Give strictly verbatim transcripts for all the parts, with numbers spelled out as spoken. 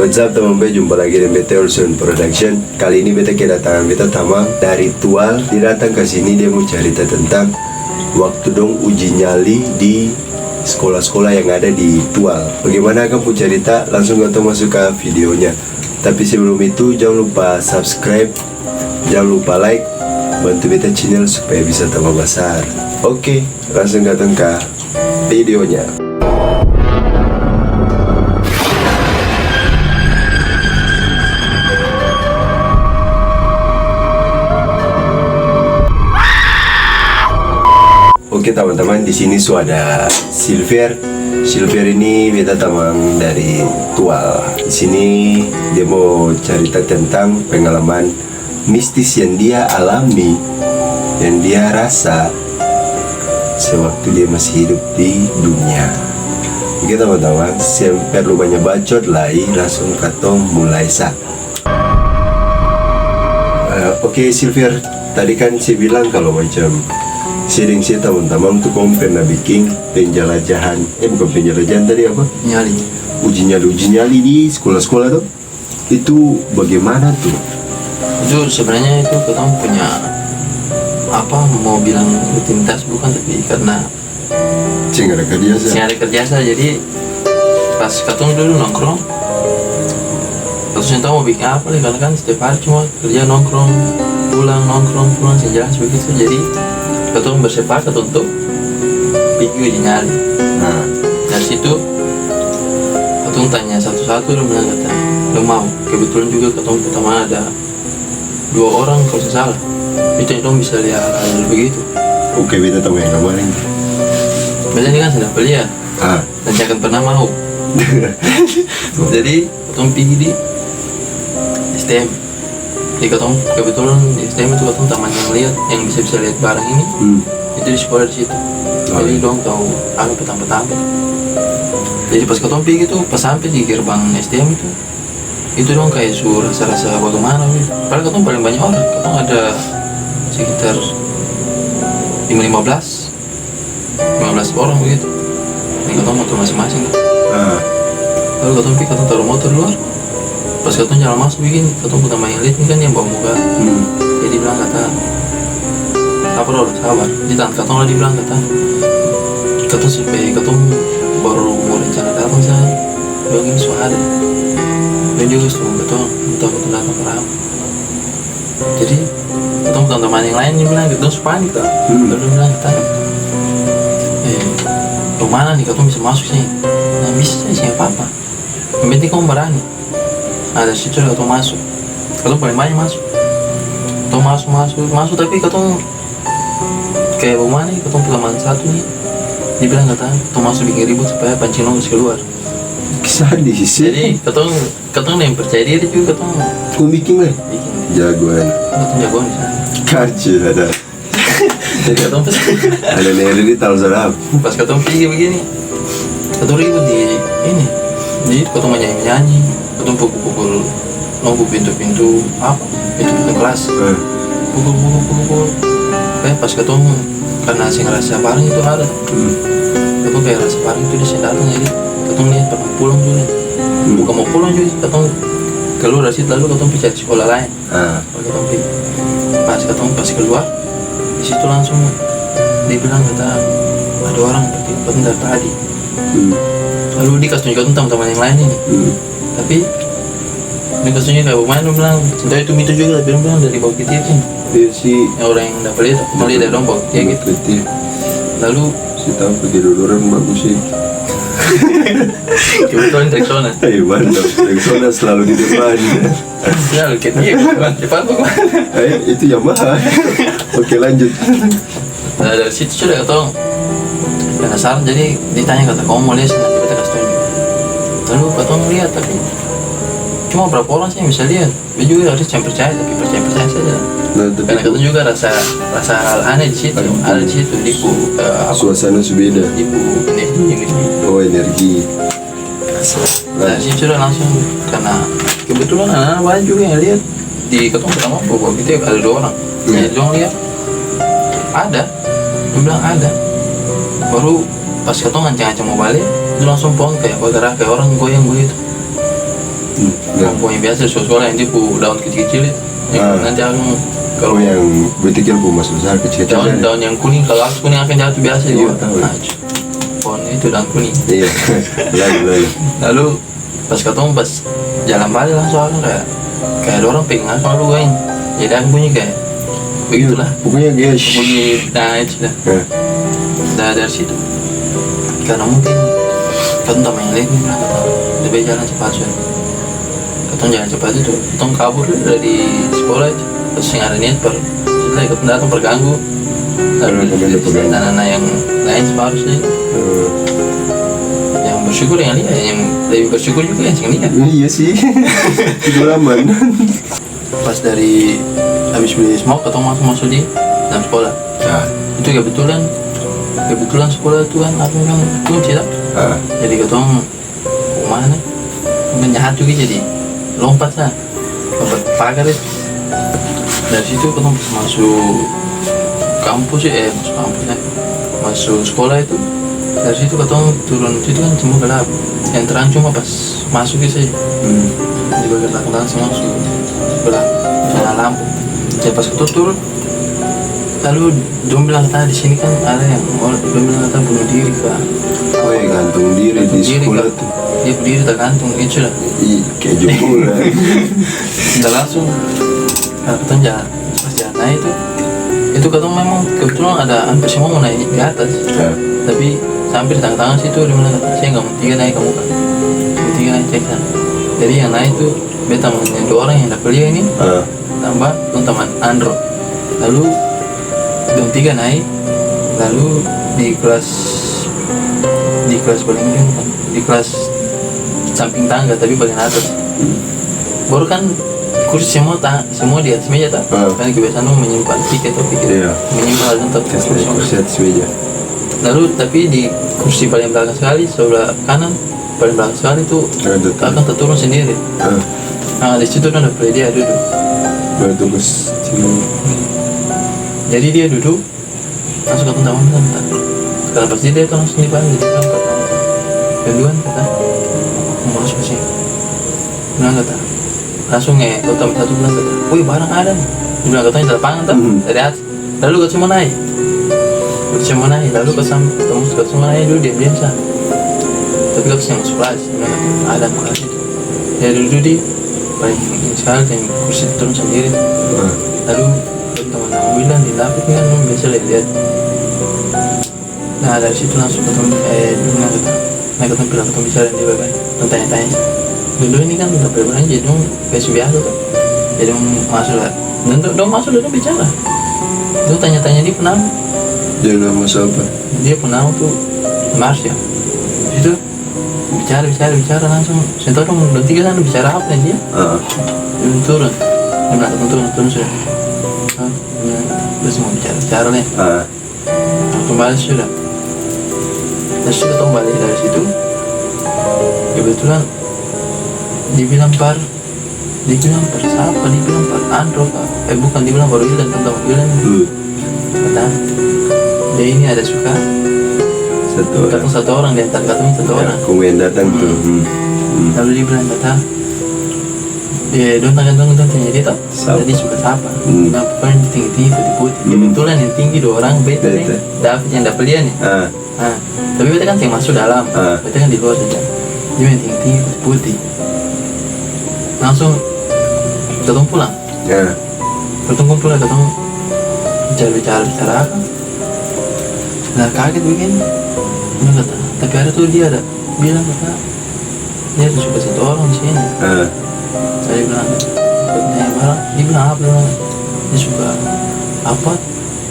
What's up, tamang bae? Jumpa lagi deng beta, Olson Production. Kali ini beta kedatangan beta tamang dari Tual. Dia datang ka sini, dia mo carita tentang waktu dong uji nyali di skolah-skolah yang ada di Tual. Bagaimana akang pung carita? Langsung katong maso ka videonya. Tapi sebelum itu, jang lupa subscribe, jang lupa like, bantu beta channel supaya bisa tambah basar. Oke, langsung katong ka videonya. Oke, tamang-tamang, di sini su ada Silver. Silver ini beta tamang dari Tual. Di sini dia mo carita tentang pengalaman mistis yang dia alami, yang dia rasa sewaktu dia masih hidup di dunia. Oke, tamang-tamang, seng perlu banya bacot lai, langsung katong mulai sa. Eh, oke, Silver, tadi kan se bilang kalo macam se deng se tamang-tamang tu kong pernah biking penjelajahan, eh, bukan penjelajahan tadi, apa? Nyali. Uji nyali, uji nyali di skolah-skolah tu. Itu bagaimana tu? Itu sebenarnya itu katong punya, apa, mau bilang rutinitas bukan, tapi karena seng ada kerja sa. Seng ada kerja sa, jadi pas katong dulu nongkrong, katong seng tau mo biking apa lai, karna kan setiap hari cuma kerja nongkrong, pulang, nongkrong, pulang, seng jelas begitu. Jadi katong bersepakat untuk pigi uji nyali. Nah. Dari situ katong tanya satu-satu, dong bilang kata dong mau. Kebetulan juga katong pung tamang ada dua orang kalo seng salah. Itu yang dong bisa lia hal-hal begitu. Oke, beta tau yang kemarin. Beta ini kan seng dapa lia. Ah. Dan seng akan pernah mau. Jadi katong pigi di S T M. Jadi katong kebetulan di S T M itu katong tamang yang liat, yang bisa-bisa liat barang ini, hmm, itu di sekolah di situ. Oh, jadi iya, dong tau ada petang-petang. Jadi pas katong pigi itu, pas sampe di gerbang S T M itu, itu dong kaya su rasa-rasa bagemana begitu. Padahal katong paleng banya orang, katong ada sekitar lima, lima belas, lima belas orang begitu. Deng katong motor masing-masing. Ah. Lalu katong pi, katong taru motor luar. Pas katong jalan maso begini, katong pung tamang yang liat ni kan yang bawa muka. Hmm. Jadi bilang kata, "Sabar, orang, sabar." Di tangan katong la dia bilang kata, "Katong su, eh, katong baru mo rencana datang sa." Dong ini su ada. Dong juga su tunggu katong, tunggu katong datang par apa. Jadi katong pung tamang-tamang yang lain ni bilang, katong su panik to. Hmm. Lalu dong bilang kata, "Eh, bagemana ni, katong bisa maso seng?" "Nah, bisa sa, seng apa-apa. Yang penting katong barani." Nah, dari situ katong maso. Katong paleng banya maso. Katong maso, maso, maso, tapi katong kaya bagemana ni, katong pung tamang satu ni, dia bilang kata, "Katong maso biking ribut supaya pancing dong kas kaluar." Sadis, sih. Jadi, katong, katong deng percaya diri juga katong. Kong biking lai? Biking. Jagoan. Katong jagoan di sana. Karcis ada. Jadi katong pas ada neri di tal sadap. Pas katong pigi begini, katong ribut di ini. Jadi katong manyanyi-manyanyi, katong pukul-pukul, nunggu pintu-pintu apa? Pintu-pintu kelas. Eh. Pukul, pukul, pukul, pukul. Eh, pas katong karna seng rasa barang itu ada. Hmm. Katong kaya rasa barang itu dia seng datang, jadi katong niat par mo pulang juga. Hmm. Bukan mo pulang juga, katong kaluar dari situ lalu katong pi cari sekolah laeng. Ah. Pas katong pi, pas katong pas kaluar, di situ langsung dia bilang kata ada orang, tapi katong dari tadi. Hmm. Lalu dia kas tunjuk katong tamang-tamang yang lain ini. Hmm. Tapi dia kas tunjuk kaya bagemana, dong bilang, seng tau itu mitos juga, tapi dong bilang dari bau ketia itu. Iya sih. Yang orang yang dapa lia, katong lia dari dong bau ketia gitu. Bau ketia. Lalu si tamang pake deodoran bagus sih. Kebetulan Rexona. Eh, mantap. Rexona selalu di depan. Ya, oke, iya, depan, depan, depan. Eh, itu Yamaha. Oke, lanjut. Nah, dari situ sudah katong penasaran, jadi dia tanya kata, "Kamu mau lihat sini?" Nanti beta kasih tunjuk. Lalu katong lihat, tapi cuma berapa orang sih yang bisa lihat. Dia juga harus yang percaya, tapi percaya-percaya saja. Nah, tapi karena katong juga rasa, rasa hal aneh di situ, ada di situ, di pu, eh, apa? Suasana su beda. Di pu energi, energi. Oh, energi. Nah, dari situ sudah langsung, karena kebetulan anak-anak banyak juga yang lihat di katong pertama, bahwa kita ada dua orang. Iya. Jadi dong lihat, ada. Dong bilang ada. Baru pas katong ancang-ancang mo bale, itu langsung pohon kayak bergerak, kayak orang goyang begitu. Hmm, ya. Pohong-pohong yang biasa di skola-skola yang dia pung daun kecil-kecil itu. Yang nanti akang, oh, kalau yang berarti kira pung basar-basar, kecil-kecil daun, saja. Daun yang kuning, kalau akang kuning akang jatuh biasa. Iya, tahu, ya. Nah, itu. Pohon itu daun kuning. Iya. Lalu, lalu. Lalu, pas katong pas jalan bale langsung akang kaya, kaya ada orang pegang akang lalu goyang. Jadi akang bunyi kaya begitulah. Iya, pokoknya dia bunyi, nah, itu dah. Ya. Dah dari situ. Karena mungkin katong tamang yang lain ni bilang katong lebih jalan cepat sudah. Katong jalan cepat itu, katong kabur dari sekolah itu. Terus seng ada niat par, setelah katong datang par ganggu. Lalu ada anak-anak yang lain seharus ni. Hmm. Yang bersyukur yang lia, yang lebih bersyukur juga yang seng lia. Iya sih. Itu aman. Pas dari habis beli smoke, katong masuk, masuk di dalam sekolah. Ah. Itu kebetulan, kebetulan sekolah itu kan, apa kan, kunci lah. Ah. Jadi katong Kemana? Mungkin jahat juga jadi lompat sa. Lompat pagar itu. Dari situ katong pas masuk kampus, eh, masuk kampus, eh. Masuk sekolah itu. Dari situ katong turun situ kan semua gelap. Yang terang cuma pas masuk itu saja. Hmm. Di bagian belakang, belakang semua su gelap. Nyala lampu. Ya pas katong turun, lalu dong bilang katanya di sini kan ada yang, dong bilang katanya bunuh diri ka. Oh, yang gantung diri di sekolah tuh. Dia berdiri tergantung, itu sudah. Ih, kayak jempol, ya. Udah langsung, nah, katong jalan, pas jalan naik itu, itu katong memang kebetulan ada hampir semua mau naik di atas. Ya. Tapi sampai di tengah-tengah situ, dia bilang, "Saya nggak mau tiga naik kamu kan. Mau tiga naik cek sana." Jadi yang naik itu, beta teman yang dua orang yang dapa lia ini, ah, tambah dong teman Andro. Lalu dong tiga naik, lalu di kelas, di kelas paling ujung, di kelas samping tangga, tapi paling atas. Baru kan kursi semua ta-, semua di atas meja ta? Ah. Kan kebiasaan dong menyimpan tiket to, pikir. Iya. Menyimpan aja tetap kursi. Kursi atas meja. Lalu, tapi di kursi paling belakang sekali, sebelah kanan, paling belakang sekali tu, ada tu. Akang taturun sendiri. Ah. Ah, di situ dong dapa lia dia dudu. Baru tunggu s-, sini. Jadi dia dudu, langsung katong tamang bilang, "Kata." Karena pas dia lia, langsung dipanggil, dia bilang, "Kata, Ridwan," kata, "mau masuk ke sini." Bilang kata, langsung, eh, kota satu bilang kata, "Woi, barang ada nih." Dia bilang katanya di lapangan, tuh, hmm, dari atas. Lalu kata semua naik. Kata semua naik, lalu pas sam-, katong, kata semua naik dulu diam-diam sa. Tapi kata yang masuk kelas, dia bilang kata, "Ada kelas itu." Dia duduk di paling ini sekali, yang kursi turun sendiri. Hmm. Lalu teman-teman bilang di lapis kan, biasa lihat-lihat. Nah, dari situ langsung katong, eh, bilang katong, nah, katong bilang katong bicara deng dia bae, katong tanya-tanya. Dong ini kan udah pada barang, jadi dong biasa-biasa to. Jadi dong masuk lah. Dong, dong, dong masuk, dong bicara. Dong tanya-tanya dia pung nama. Dia nama siapa? Dia pung nama tu Marsha. Itu bicara, bicara, bicara langsung. Seng tau dong, dong tiga sana bicara apa deng dia. Ah. Dong turun. Dong bilang katong turun, turun sudah. Ah, dong bilang, terus mau bicara, bicara nih. Ah. Nah, kembali sudah. Terus katong bale dari situ. Kebetulan dia bilang par, dia bilang par sapa? Dia bilang par Andro ka? Eh, bukan, dia bilang par Wildan, katong Wildan. Hmm. Kata, dia ini ada suka satu orang. Katong satu orang, di antara katong satu orang. Ya, kong yang datang tuh. Hmm. Hmm. Hmm. Lalu dia bilang kata, eh, dong tanya, dong, dong tanya dia to. Sapa? Tadi suka sapa? Hmm. Nah, pokoknya dia tinggi-tinggi, putih-putih. Hmm. Kebetulan yang tinggi dua orang, beta deng David yang dapa lia nih. Ah. Ah, tapi beta kan seng masuk dalam. Ah. Beta kan di luar saja. Dia yang tinggi-tinggi, putih-putih. Langsung katong pulang. Ya. Katong kumpul lah, katong bicara-bicara, bicara apa. Nah, kaget begini. Dia kata, tapi ada tuh dia ada bilang kata, dia ada suka satu orang di sini. Ah. Saya bilang, "Katanya barang," dia bilang, "Apa?" Dia bilang, "Dia suka apa?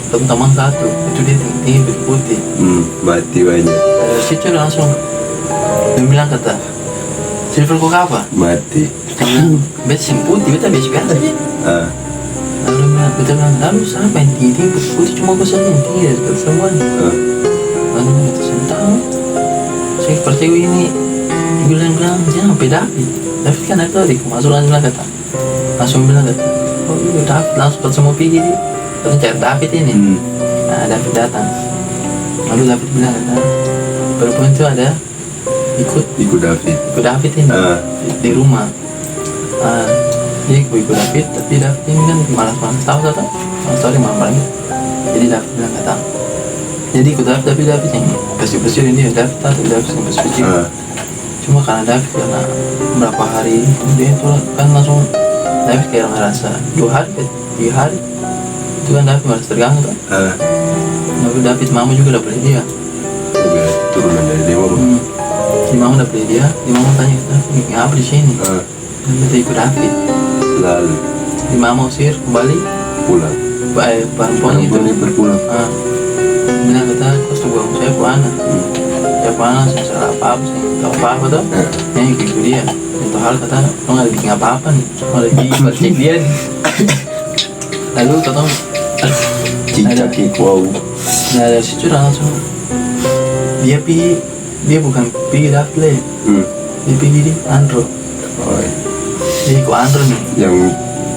Teman-teman satu, itu dia tinggi-tinggi, putih-putih." Hmm, mati banyak. Dari situ langsung dia bilang kata, "Silver kok apa?" Mati. Beta bilang, "Beta seng putih, beta biasa-biasa saja." Ah. Lalu bilang, beta bilang, "Lalu sapa yang tinggi-tinggi putih-putih, cuma kau saja yang tinggi dari kita semua?" Ah. Lalu dia kata, "Seng tau. Saya percaya ini." Bilang, bilang, "Dia sampai David." David kan dari tadi masuk langsung bilang kata, langsung bilang kata, "Oh iya, David." Langsung kata semua pigi dia. Kata cari David ini. Hmm. Nah, David datang. Lalu David bilang kata, "Perempuan itu ada ikut, ikut David, ikut David ini, ah, di, di rumah." Nah, dia iko-iko David, tapi David ini kan malas-malas tau sa to, malas tau deng barang-barang itu. Jadi David bilang katong, jadi iko David, tapi David seng pasir-pasir deng dia, David tau, tapi David seng pasir-pasir. Ah. Cuma karna David karna berapa hari kemudian itu kan langsung David kayak merasa dua hari, tiga hari, itu kan David merasa terganggu to. Ah. Lalu David mama juga dapa lia dia. Oke, turunan dari dia mama. Hmm. Di mama dapa lia dia, di mama tanya, "David biking apa di sini?" Ah. Kan beta iko David. Lalu? Di mama usir kembali. Pulang. Ba-, eh, perempuan itu. Perempuan itu pulang. Ah. Bilang kata, "Kos tu buang saya pung ana." Hmm. Saya pung ana seng salah apa-apa, seng tau apa-apa to. Eh. Yang iko dia. Satu hal kata, "Dong ada biking apa-apa ni. Dong ada gigi baru cek dia ni." Lalu katong, aduh, cicak ada, iko. Nah, dari situ langsung dia pi, dia bukan pi David le. Hmm. Dia pigi di Andro. Oh, iya. Jadi, ko Andro nih. Yang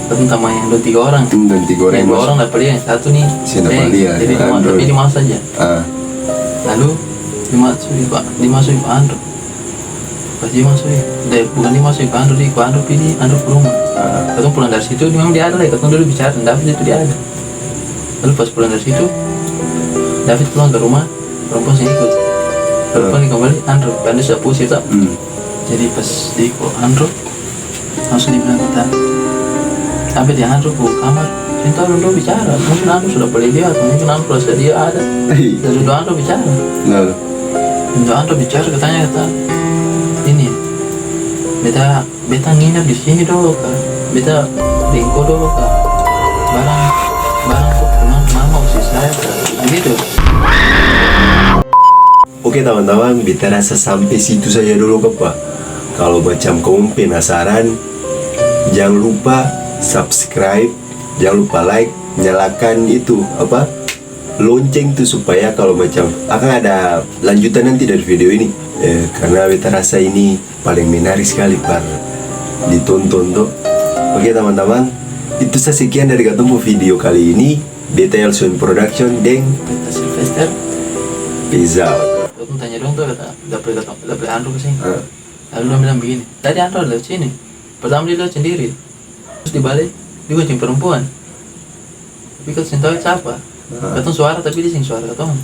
katong tamang yang dua tiga orang. Hmm, dua tiga orang yang dua masuk. Orang dapa lia, yang satu nih. Seng dapa lia, jadi dia masuk, Andro. Jadi dia masuk saja. Ah. Lalu, dia masuk, dia, dia masuk ko Andro. Pas dia masuk, dia, bukan dia masuk ko Andro, dia ko Andro pi di Andro pung rumah. Ah. Katong pulang dari situ, memang dia ada lagi. Katong dudu bicara, deng David itu dia ada. Lalu pas pulang dari situ, David pulang ke rumah, perempuan seng ikut. Perempuan ni kembali, Andro, karna dia sudah pusing to. Hmm. Jadi pas dia iko Andro, langsung dia bilang kata, sampe di Andro pung kamar, seng tau dong dua bicara. Mungkin Andro sudah dapa lia dia, atau mungkin Andro rasa dia ada. Hei. Dari dua Andro bicara. Lalu? Dua Andro bicara katanya kata, ini, beta Beta nginap di sini dolo ka? Beta deng ko dolo ka? Barang, barang ko pulang mama usir saya ka? Begitu. Oke, tamang-tamang, beta rasa sampe situ saja dolo kapa. Kalo macam kamong penasaran, jang lupa subscribe, jang lupa like, nyalakan itu, apa? Lonceng tu supaya kalo macam akang ada lanjutan nanti dari video ini. Eh, karna beta rasa ini paling menarik skali par ditonton to. Oke, tamang-tamang, itu sa sekian dari katong pung video kali ini. Beta Elson Production deng beta Sylvester. Peace out. Katong tanya dong to, kata, "Dapa lia, dapa lia Andro ka seng?" Ah. Lalu dong bilang begini, "Tadi Andro lewat sini." Pertama dia lewat sendiri. Terus di bale, dia gonceng perempuan. Tapi katong seng tau itu sapa. Ah. Katong suara, tapi dia seng suara katong.